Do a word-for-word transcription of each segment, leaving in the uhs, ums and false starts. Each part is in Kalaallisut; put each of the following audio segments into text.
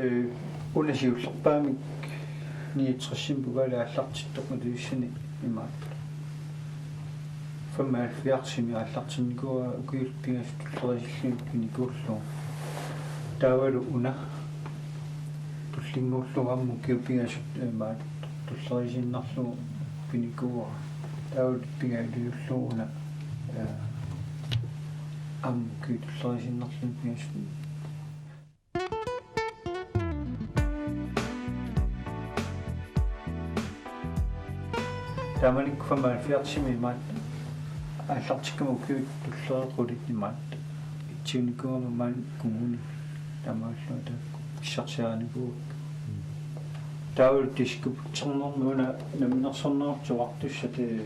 Una siullerpaamik niogtresimi pokaali aallartittoq Ilulissani imaattoq. Femoghalvfjerdsimi aallartinnikuuara ukiut pingasut tulleriisillugit pinikuullugu. Taavalu una tullinnguullugu aamma ukiut pingasut imaattoq tulleriinnarlugu pinikuuara. Taavalu pingajuliullugu una, eh, aamma ukiut tulleriinnarlugit pingasut. Taamanikkut femoghalvfjerdsimi imaattoq aallartikkama ukiut tulleriinnarlugit imaattoq ittuunikuugama maani kommuni taamaallugu taakku pissarsiarinikuuakka. Taavalu diskibutsernermi una namminersornerullutik oqartussat, eh,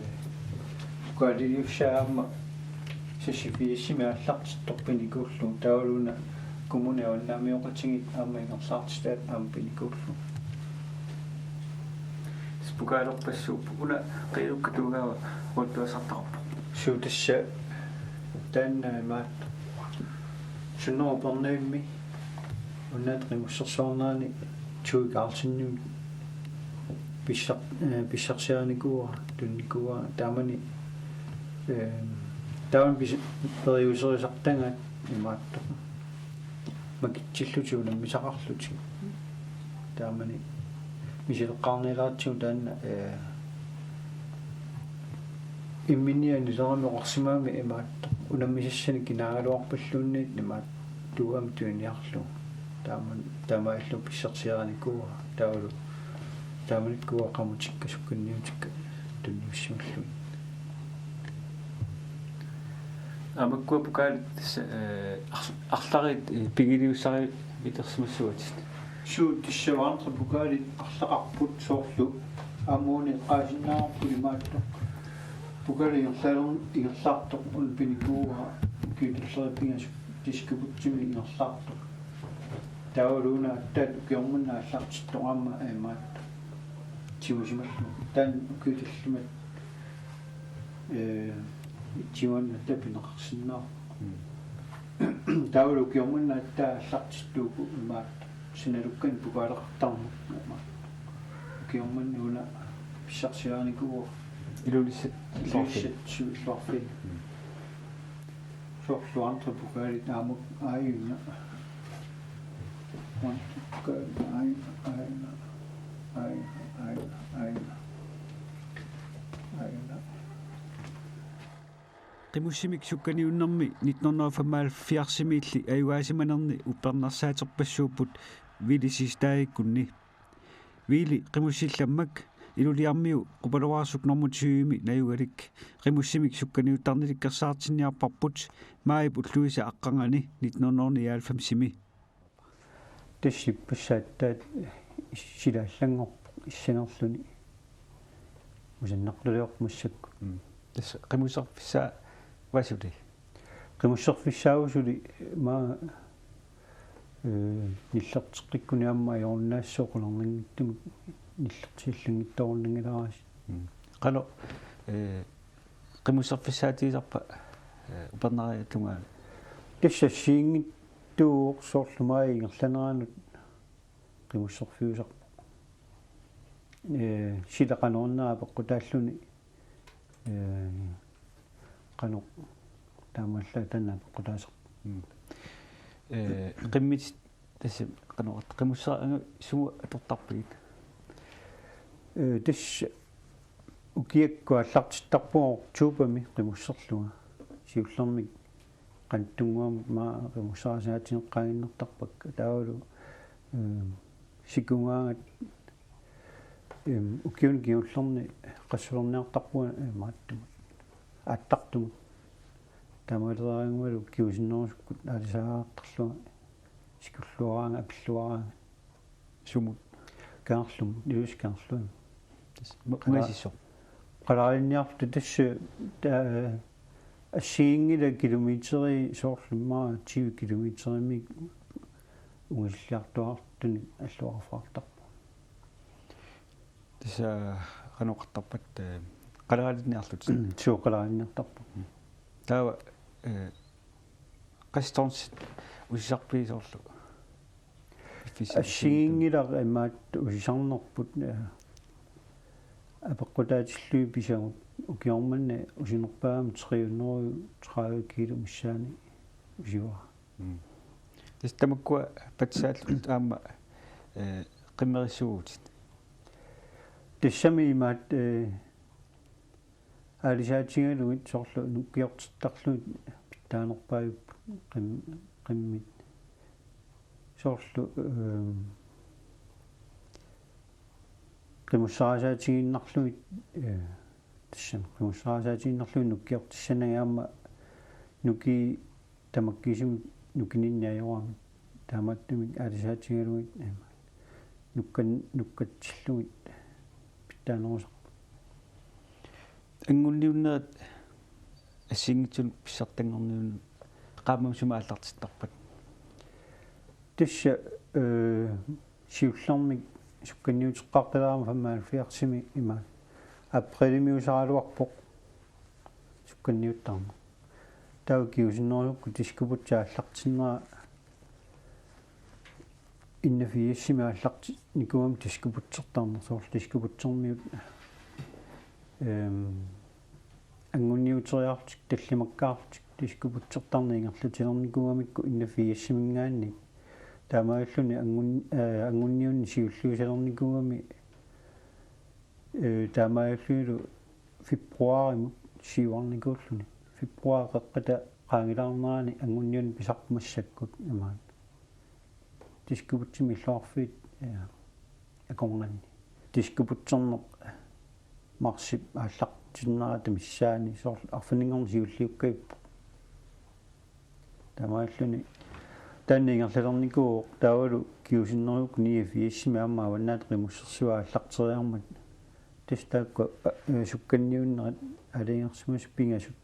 pokaaliliussaat aamma seksogfirsimi aallartittoq pinikuullugu, taavalu una kommunip avannaamioqatigiit aamma ingerlaartitaat aamma pinikuullugu. Pokaalerpassuupput una qiiukkatuugaava uuttuassartaqarpoq. Suu, tassa taanna imaattoq Sunnerup Upernavimmi unnaata qimussersuarnerani Tui Karlsenimit pissar-, eh, pissarsiarinikuuara, tunikuuara taamani, eh, taamani pis-, periuserisartagaat imaattoq makitsillutik unammisaqarlutik. Taamani misileqqaarnialeratsigu taanna, eh, imminnianilerami oqarsimagami imaattoq unammisassanik kinaagaluarpalluunniit imaattuugami tuniniarlugu. Taama, taamaalillugu pissarsiarinikuuara taavalu taamanikkut qamutikka sukkaniutikka tunniussimallugit. Aamma ukua pokaalit tassa, eh, ar-, arlallit, eh, pigiliussarivittarsimassuatit. Suu, tassa Vandrepokaalit arlaqarput soorlu aamma una eqqaasinnaavarput imaattoq. Pokaali ingerlaarn-, ingerlaartoq una pinikuuara ukiut tulleriit pingasut diskibutsimi ingerlaartoq. Taavalu una aatsaat ukioq manna aallartittoq aamma imaattoq. Tigusimallugu. Taanna ukiut tallimat, eh, ittuugaanni aatsaat pineqarsinnaavarput. Mm. Taavalu ukioq manna aatsaat aallartittoq uku imaattoq. Sinalukkanik pokaaleqartarmat imaattoq. Ukioq manna una pissarsiarinikuuara. Ilulissat. Ilulissat siullerfik. Mm. Soorlu Vandrepokaalit aamma aajuna. Vandrepokaalit aajuna, aajuna, aajuna, aajuna, aajuna. Aajuna. Qimussimik sukkaniunnermi nitten hundrede og femoghalvfjerdsimiilli ajugaasimanerni uppernarsaaterpassuupput Willy Siegstadikkunni. Willy Qimussillammak Ilulissarmiu Qupaloraasuk normu tyvemi najugalik qimussimik sukkaniuttarnilikkersaartinniarparput maajip ulluisa aqqarnganni nitten hundrede og nioghalvfemsimi. Tassa ippassaq aatsaat silaallanngorpoq issanerluni usannartuliorpoq massakkut. Mm. Tassa qimusserfissaavasuli? Qimusserfissaavasuli maani, eh, nillerteqqikkuni aamma ajorunnaassaaq qularnanngitsumik nillertiallanngitsoorunnaanngilarasi. Mm. Qanoq, eh, qimusserfissaatigisarpa, eh, upernariat tungaanut? Tassa assigiinngitsuuvoq soorlu maajip ingerlaneranut qimusserfiusarpoq. Eh, sila qanoq innera apeqqutaalluni, eh, qanoq taamaallaat taanna apeqqutaasarpoq. Mm. Eh, qimmit-, tassa qanoq qimusserangi sumut atortarpigit? Eh, tassa ukiakkut aallartittarpunga oktoberimi qimusserlunga. Siullermik qanittunnguamik maani qimusserisariaqartinneqartarpakka. Taavalu, eh, sikungaangat, eh, ukiuni kingullerni qassulerniartarpunga, eh, maattumut. Aattartumut. Taamaaleraangalu kingusinnerusukkut aalisariaqartarlunga sikulluaraangat apilluaraangat. Sumut? Kangerlummut, Ilulissat Kangerlummut. Tassa ma-, qala-, ungasissoq? Qaleralinniarluta tassa, ta-, assigiinngilaq kilometeri soorlu immaqa tyve kilometerimik ungasilliartuaartunik alluararfeqartarpoq. Tassa qanoq oqartarpat, eh, qaleralinniarlutit? Suu, qaleralinniartarput. Taava, eh, qassit tonsit usisarpigit soorlu? Assigiinngilaq imaattoq usisarnerput, eh, apeqqutaatillugit pisagut ukioq manna usinerpaamik tre hundrede tredive kilo missaani usiuara. Mm. Tassa tamakkua patsisaallutit aamma, eh, qimmerissuuvutit. Tassami imaattoq, eh, aalisaatigalugit soorlu nukkiortittarlugit pitsaanerpaajupput qim-, qimmit. Soorlu, ehm, qimussarissaatigiinnarlugit, eh, tassami qimussarissaatigiinnarlugit nukkiortissanagit aamma nukiit tamakkiisumik nukininni ajoramik. Taamaattumik aalisaatigalugit, eh, nukkan-, nukkatsillugit pitsaanerusarput. Anguniunnerit assigiinngitsunut pissartanngorniunnerit qaammammut sumut aallartittarpat? Tassa, eh, siullermik sukkanniuteqqaartaraama femoghalvfjerdsimi imaattoq. Aprilimiusaraluarpoq sukkanniuttarneq. Taava kingusinnerusukkut Diskobugtimi aallartinnera enogfirsimi aallartinnikuugami Diskobugtertarneq, soorlu Diskobugtermiut, ehm, anguniuteriarlutik tallimakkaarlutik Diskobugtertarneq ingerlatilernikuugamikku enogfirsiminngaanniit. Taamaalilluni angun-, eh, anguniunneq siulliusalernikuugami, eh, taamaalillunilu februarimut siuarnikuulluni. Februar qeqqata qaangilaarnerani anguniunneq pisarpoq massakkut imaattoq. Diskobugtimi illoqarfiit, eh, akornanni. Diskobugterneq marsip aallartinnerata missaani soorlu arfininngorneq siulliukkavippoq. Taamaalilluni taanna ingerlalernikuuvoq taavalu kingusinnerusukkut niogfirsimi aamma Avannaata Qimussersua aallarteriarmat. Tassa taakku, eh, sukkanniunnerit aalajangersimasut pingasut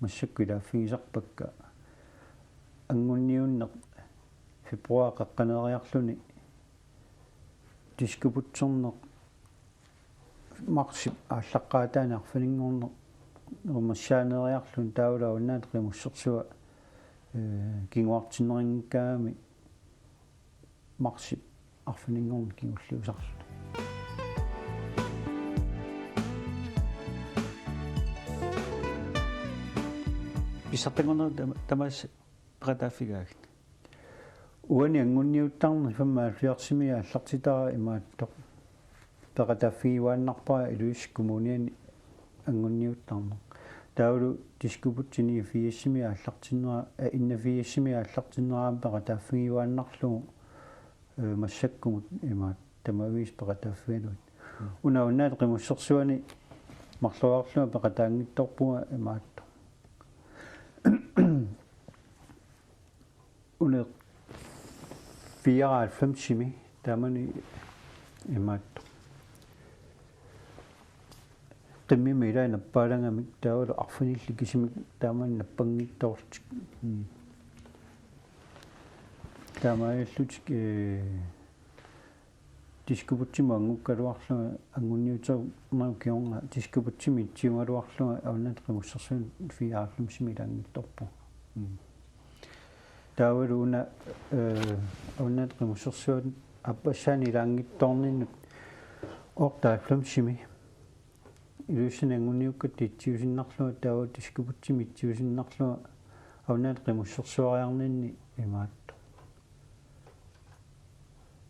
massakkut ilaaffigisarpakka. Anguniunneq februar qeqqaneeriarluni, Diskobugterneq marsip aallaqqaataani arfininngorneq massaaneeriarluni taavalu Avannaata Qimussersua, eh, kinguartinneqanngikkaangami marsip arfininngorneq kingulliusarluni. Pissartanngornerit tama-, tamaasa peqataaffigaagit? Uani anguniuttarneq femoghalvfjerdsimi aallartitara imaattoq. Peqataaffigiuaannarpara Ilulissat Kommuniani anguniuttarneq. Taavalu Diskobugtimi niogfirsimi aallartinnera, eh, enogfirsimi aallartinnera aamma peqataaffigiuaannarlugu, eh, massakkumut imaattoq tamaviisa peqataaffigalugit. Mm. Una Avannaata Qimussersuani marloriarlunga peqataanngitsoorpunga imaattoq. Una fireoghalvfemsimi taamani imaattoq. Qimmimi ilai nappaalangamik taavalu arfinillit kisimik taamani nappanngitsoorlutik. Mm. Taamaalillutik, eh, Diskobugtimut angukkaluarlunga anguniuternerup kingorna Diskobugtimi etsiugaluarlunga Avannaata Qimussersuani fireoghalvfemsimi ilaanngitsoorpunga. Mm. Taavalu una, eh, Avannaata Qimussersuani aappassaani ilaanngitsoorninnut otteoghalvfemsimi Ilulissani anguniukkatta etsiusinnarlunga taava Diskobugtimi etsiusinnarlunga Avannaata Qimussersuariarninni imaattoq.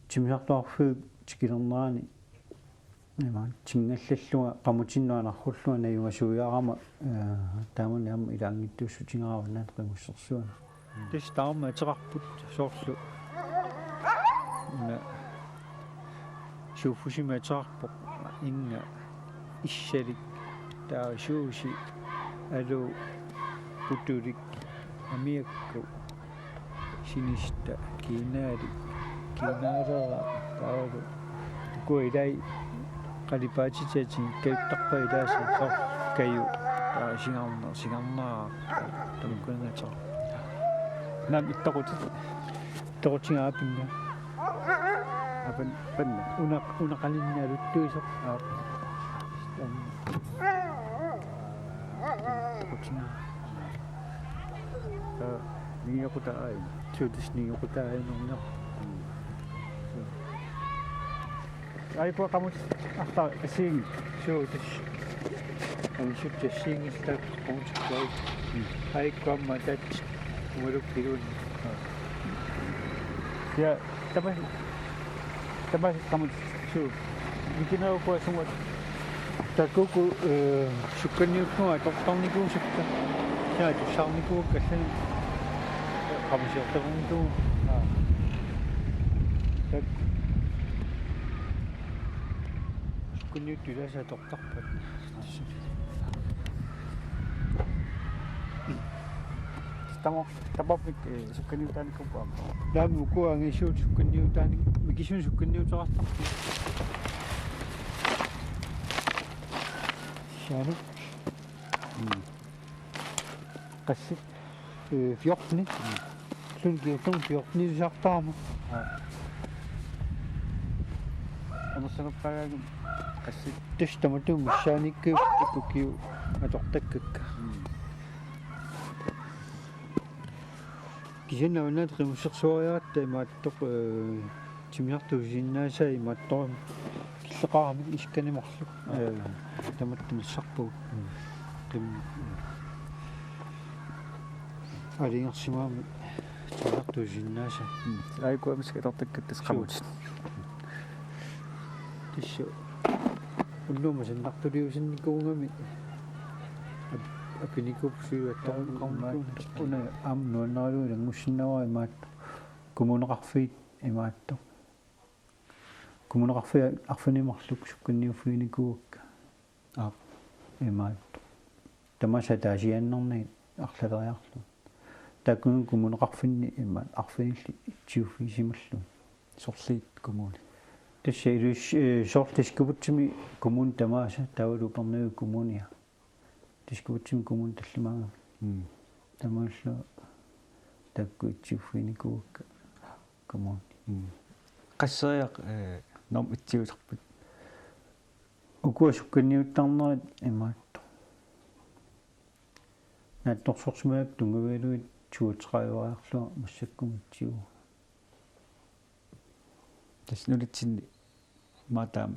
Timmisartoqarfiup tikilernerani imaattoq tinngallallunga qamutinnut anarrullunga najugasuiarama, eh, taamani aamma ilaanngitsuussutigaara Avannaata Qimussersuani. Tassa taama ateqarput soorlu. Una suuffusimik ateqarpoq inga issalik taava suusi aluu putulik amiakku sinista kiinaalik kiinaalera taavalu ukua ilai qalipaatitaatigikkajuttarpai ilaasa soorlu kaju taava singarna-, singarnaa tamakkununnga ateqarpoq. Naamik ittoqutit. Ittoqutigaara pinga. Apan, panna. Una, una qaninni aluttuisoq. Aap. Ittoqutigaara. Aa, nigiuqutaa aajuna. Suutis nigiuqutaa aajuna. Aiku qamut arta asiing suutis. Anisutti asiingillat qamut. Aiku amma tat umaluk iluun. Ja, tapa, tapa qamut suu. Mikineruku asungut. Takuku, eh, sukkanniuppua atortarnikuusakka. Ja, tusarnikuukka allani. Qamisiortarnikuuakka. Tak. Sukkanniuttut ilaasa atortarpat. Tamo, tapappik, eh, sukkanniutaanikuupput aamma. Taama ukua angisuut sukkanniutaanik, mikisunik sukkanniuteqartarput. Saanut. Mm. Qassit, eh, fjorten. Lund giver fjorten i sartaama. Ja. Anersanerpaagaanni qassit. Tassa tamatuma missaaniikkagut ukiut atortakkakka. Mm. Kisianni avannaata qimussersuariaratta imaattoq, eh, timmisartuusinnaasaa imaattoq killeqaramik isikkanik marluk. Aa. Eh, tamatta nassarpugut. Mm. Qim-, aalajangersimagamik timmisartuusinnaasaa. Mm. Aiku aamma atortakkatta. Suu. Qamutit. Tassa. Ullumi sannartuliusinnikuugami. Ap-, apinikuupput suliassaqarnikuuneq. Una aamma nuannaralugu ilanngussinnaavat imaattoq. Kommuneqarfiit imaattoq. Kommuneqarfiit arfineq-marluk sukkanniuffiginikuuakka. Aap, imaattoq. Tamaasa ataasiaannarnagit arlaleriarlugu. Taakkununnga kommuneqarfinni imaattoq arfinillit itsiuffigisimallugit. Sorliit kommunit? Tassa Ilulissat, eh, soorlu Tasiilaq Kibbutzimi kommuni tamaasa, taavalu Upernaviup kommunia. Tasiilaq Kibbutzimi kommuni tallimaagami. Mm. Taamaallu taakku itsiuffiginikuuakka kommunit. Mm. Qasseriarluni, eh, normu itsiusarpit? Ukua sukkanniuttarnerat imaattoq. Naatsorsorsimajakka tunngavigalugit toogtrediveriarlunga massakkut itsiuvoq. Tassa nunatsinni imaattoq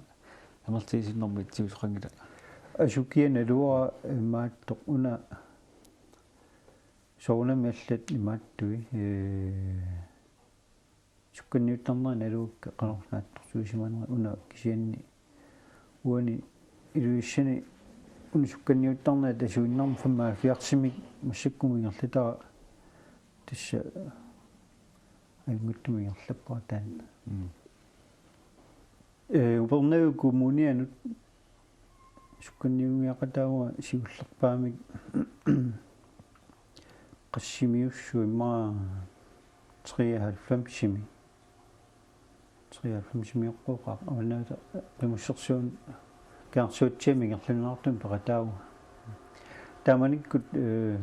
amerlatigisut normu itsiusoqanngilaq. Asukiaq naluara imaattoq una soorunami allat imaattui, eh, sukkanniuttarnerat naluakka qanorluunniit naatsorsuusimanerat una kisianni uani Ilulissani una sukkanniuttarnerat asuinnarmik femoghalvfjerdsimik massakkumut ingerlatara tassa ajunngitsumik ingerlappara taanna. Mm. Eh, Upernaviup kommunianut sukkanniunniaqataavunga siullerpaamik qassimiussuit immaqa treoghalvfemsimi. Treoghalvfemsimioqqooqaaq avannaata qimussersuuneq Kangersuatsiami ingerlanneqartumik peqataavunga. Taamanikkut, eh,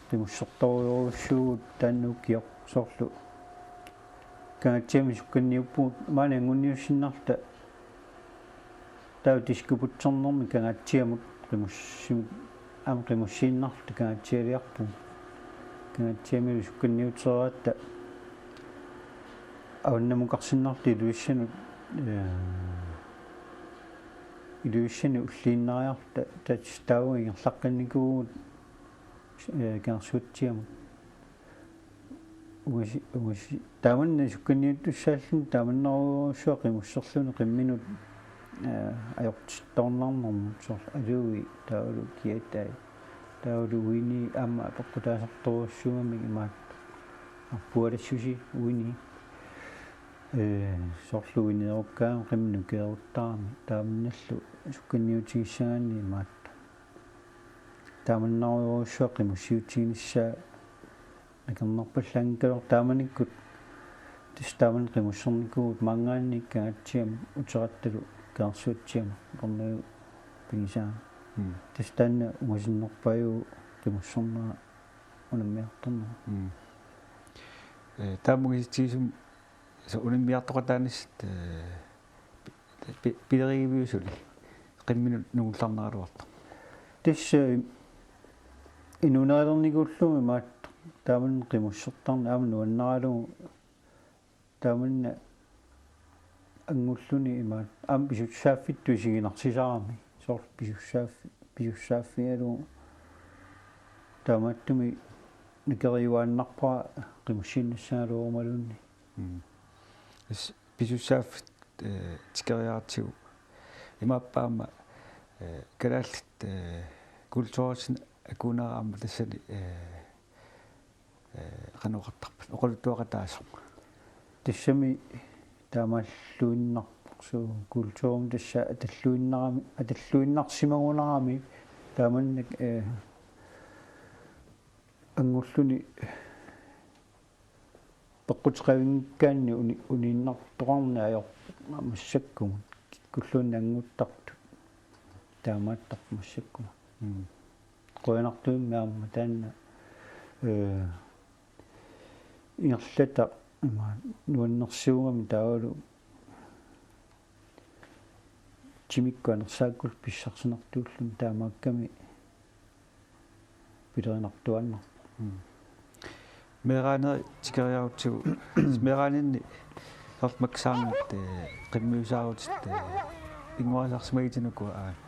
qimussertorujussuuvugut taanna ukioq soorlu Kangaatsiami sukkanniuppugut maani anguniussinnarluta taava Tasiilaq Kibbutzernermi Kangaatsiamut qimussi-, aamma qimussiinnarluta Kangaatsialiarpugut. Kangaatsiamilu sukkanniutereeratta avannamukarsinnarluta Ilulissanut, eh, Ilulissani ulluinnariarluta tassa taava ingerlaqqinnikuuvugut, eh, Kangersuatsiamut. Ungasi-, ungasi-, taamanna sukkanniuttussaalluni taamannarujussuaq qimusserluni qimminut, eh, ajortittoornarnermut soorlu aluui taavalu kiatai taavalu uini aamma apeqqutaasartorujussuugamik imaattoq arpualassusi uini, eh, soorlu uineerukkaangami qimminut ukeeruttarami taamannallu sukkanniutigissagaanni imaattoq. Taamannarujussuaq qimussiutiginissaa nakornarpallaanngikkaluartoq taamanikkut tassa taamani qimussernikuuvugut maanngaanniit Kangaatsiamut uteqattalu Kangersuatsiamut Upernaviup pigisaani. Mm. Tassa taanna ungasinnerpaajuvoq qimussernera unammiartornera. Mm. Eh, taama ungasitsigisumik soorlu unammiartoqataanissat, eh, pi-, pi-, pilerigiviuk suli qimminut nungullarneraluartoq? Tassa inuunerilernikuullugu imaattoq taamanna qimussertarneq aamma nuannaralugu taamanna angulluni imaat aamma pisussaaffittut isiginnarsisarami soorlu pisussaaffi pisussaaffigalugu taamaattumik nikeriuaannarpara qimussiinnassagaluarumaluunniit. Pisussaaffik tikeriaratsigu imaappa aamma kalaallit kulturitsinnut akuunera aamma tassani qanoq oqartarpat oqaluttuaqataasoq. Tassami taamaalluinnarpoq suu kulturimik tassa atalluinnarami atalluinnarsimagunarami taamannak angulluni peqquteqavinngikkaanni uni uniinnartoqarneq ajorpoq massakkumut kikkulluunniit annguttartut taamaattarpoq massakkumut. Qujanartumik aamma taanna ee ingerlata ima nuannersuugami taavalu timikkut anersaakkullu pissarsinertuulluni taamaakkami pilerinartuaannarpoq. Meeraaneri tikeriarutsigu meeraaninni soorlu maksaarnit qimmiusaarutit pinnguarisarsimagitinuku aana.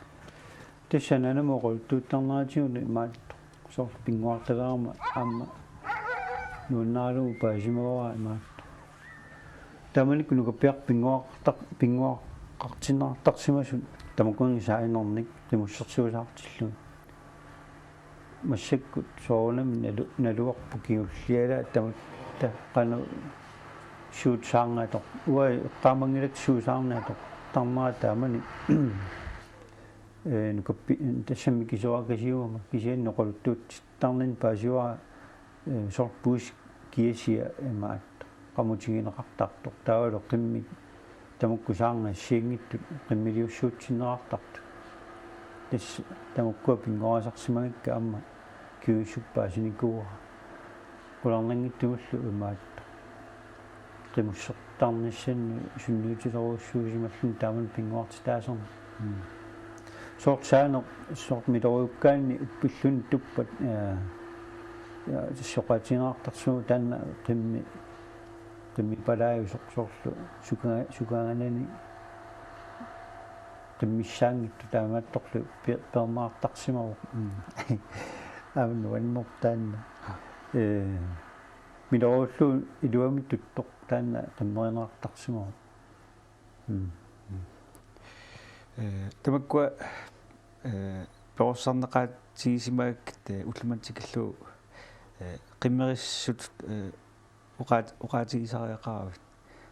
Tassa nanamut oqaluttuuttarneratigut imaattoq soorlu pinnguartaleramik aamma nuannaralugu paasimavara imaattoq. Taamanikkut nukappiarput pinnguaqartar pinnguaqartinneqartarsimasut tamakkununnga saanernik qimussersuisaartillugit. Massakkut soorunami nalu naluarput kingullialaat tamatta qanoq suut saarneq atoq uanga eqqaamanngilakka suut saarneq atoq tarnera taamani ee nukappi tassami kisuakasiugama kisianni oqaluttuutittarninni paasivara ee soorlu puisip kiasia imaattoq qamutigineqartartoq taavalu qimmit tamakku saarngassianngitsut qimmiliussuutsinneqartartut. Tassa tamakkua pinnguarisarsimagakka aamma kingussukkut paasinikuuara. Qularnanngitsumillu imaattoq qimussertarnissannut sunniutilerujussuusimalluni taamani pinnguartitaaserneq. Soorlu saaneq soorlu miloriukkaanni uppilluni tuppat ee soqatigineqartarsimavoq taanna qimmi qimmipalaajusoq soorlu suka sukaanganani qimmissaanngitsut taamaattorlu pe peerneqartarsimavoq. Aamma nuannerpoq taanna ee miloriullugu iluamik tuttoq taanna qimmerineqartarsimavoq. Ee tamakkua ee perorsarneqaatigisimagakkit ee ulloq manna tikillugu ee qimmerissutut ee oqaat oqaatigisariaqaravit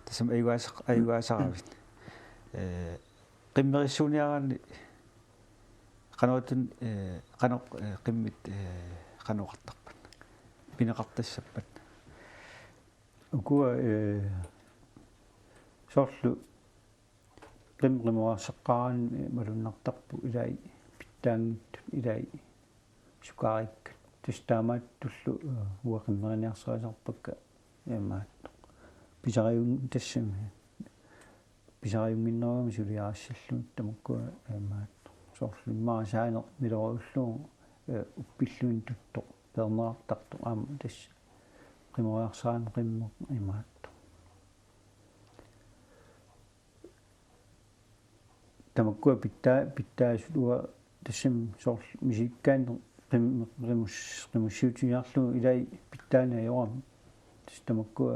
tassami ajugaasa ajugaasaravit ee qimmerissuuniaraanni qanoq ittunik ee qanoq ee qimmit ee qanoq oqartarpat pineqartassappat. Ukua ee soorlu qim qimoriarsaqqaaraanni malunnartarput ilai pitsaanngitsut ilai sukaarikkat tassa taamaattullu ee uanga qimmeriniarsarisarpakka imaattoq pisariun tassami pisariunnginnerugami suliarissallugit tamakkua imaattoq soorlu immaqa saaneq miloriullugu ee uppilluni tuttoq peerneqartartoq aamma tassa qimoriarsaarami qimmeq imaattoq. Tamakkua pitsaa pitsaasut uanga tassami soorlu misigikkaanni qim qimus qimussiutigiarlugu ilai pitsaaneq ajorami. Tassa tamakkua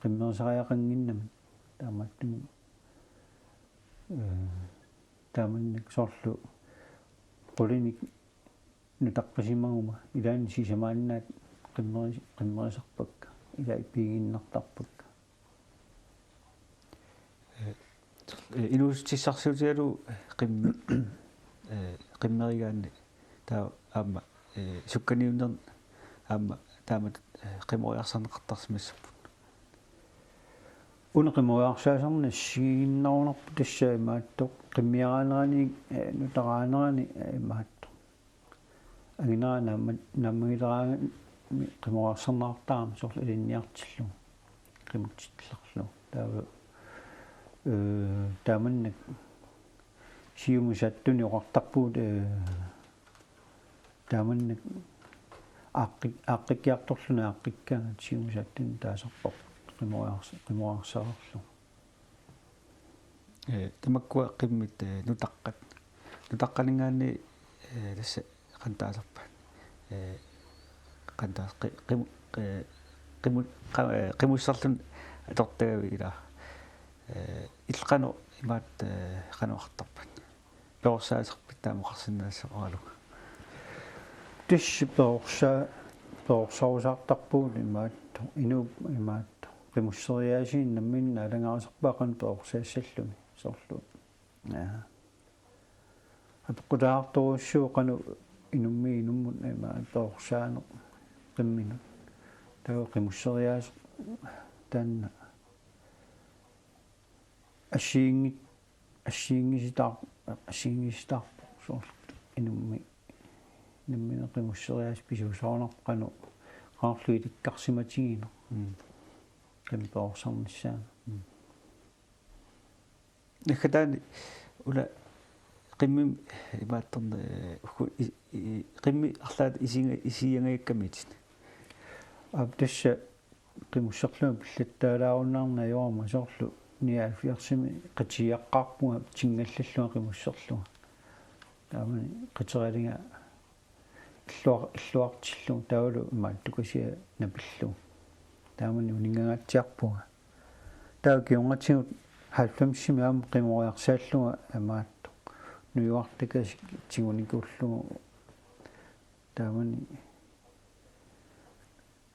qimmerisariaqannginnamik taamaattumik ee taamannak soorlu qulinik nutaqqisimaguma ilaanni sisamaannaat qimmeri qimmerisarpakka ilai piiginnartarpakka. Ee inuussutissarsiutigalugu qimmi ee qimmerigaanni taava aamma ee sukkaniunnerni aamma taamatut ee qimoriarsaarneqartarsimassapput. Una qimoriarsaasarneq assigiinnarunarpoq tassa imaattoq qimmiaraanerani ee nutaqaraanerani ee imaattoq. Anginera naamma naammagileraangami qimoriarsaarneqartarami soorlu ilinniartillugu qimutsitsillarlugu taava ee taamannak siumut saattunik oqartarpugut ee taamannak aaqqik aaqqikkiartorluni aaqqikkaangat siumut saattunik taasarparput qimoriarsa qimoriarsaarlugu. Ee, tamakkua qimmit, ee, nutaqqat. Nutaqqaninngaanniit, ee, tassa qanoq taasarpaat. Ee, qanoq taas-, qi-, qimu-, ee, qimu-, qa-, ee, qimusserluni atortagavit ilaa. Ee, illit qanoq imaattoq, ee, qanoq artorpat? Perorsaaserpit taama oqarsinnaassavaralunga. Tassa perorsa-, perorsarusaartarpugut imaattoq, inuup imaattoq. Qimusseriaasiinnarmik naalagaasarpaa qanoq perorsaassalluni soorlu. Ja. Apeqqutaartorujussuuvoq qanoq inummiit inummut imaattoq perorsaaneq qimminut. Taava qimusseriaaseq taanna assigiinngit-, assigiinngisitaar-, assigiinngisitaarpoq soorlu inummi-, inummiit qimusseriaaseq pisuusoornarpoq qanoq, qanorlu ilikkarsimatigineq. Mm. Qanoq perorsarnissaa. Mm. Naggataani una qimmimi imaattorn-, ee, uggu i-, i-, qimmit arlaat isiga-, isigiangajakkamitit. Aap, tassa qimusserlunga pillattaalaarunnaarneq ajorama soorlu nioghalvfjerdsimi qitigiaqqaarpunga tingallallugu qimusserlunga. Taamani qiteralinga illuar-, illuartillugu taavalu imaattoq tukasiaq napillugu. Taamani uninngangaatsiarpunga. Taava kingornatigut halvfemsimi aamma qimoriarsaallunga imaattoq nujuartakasik tigunikuullugu. Taamani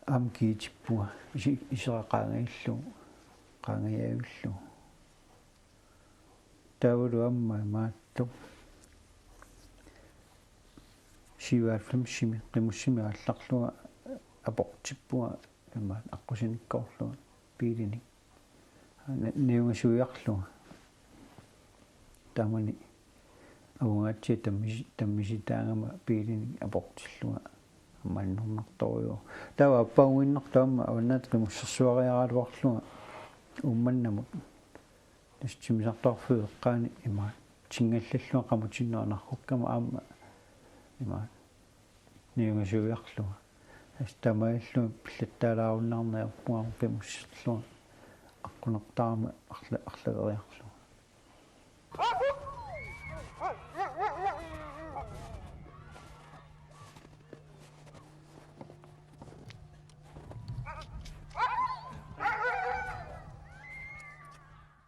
aamma kiitippunga isi-, isera qaangajallugu, qaangajavillugu. Taavalu aamma imaattoq syvoghalvfemsimi qimussimi aallarlunga aportippunga imaattoq aqqusinikkoorlunga biilinik. Na-, najugasuiarlunga. Taamani avangaatsiaq tammisi-, tammisitaagama biilinik aportillunga aamma annernertorujuuvoq. Taava aappaaguinnartoq aamma Avannaata Qimussersuariaraluarlunga Uummannamut. Tassa timmisartoqarfiup eqqaani imaattoq tingallallugu qamutinneq anarhukkama aamma imaattoq najugasuiarlunga. Tassa taamaalillunga pillattaalaarunnaarneq ajorpunga aamma qimusserlunga aqqunertarama arla-, arlaleriarlunga.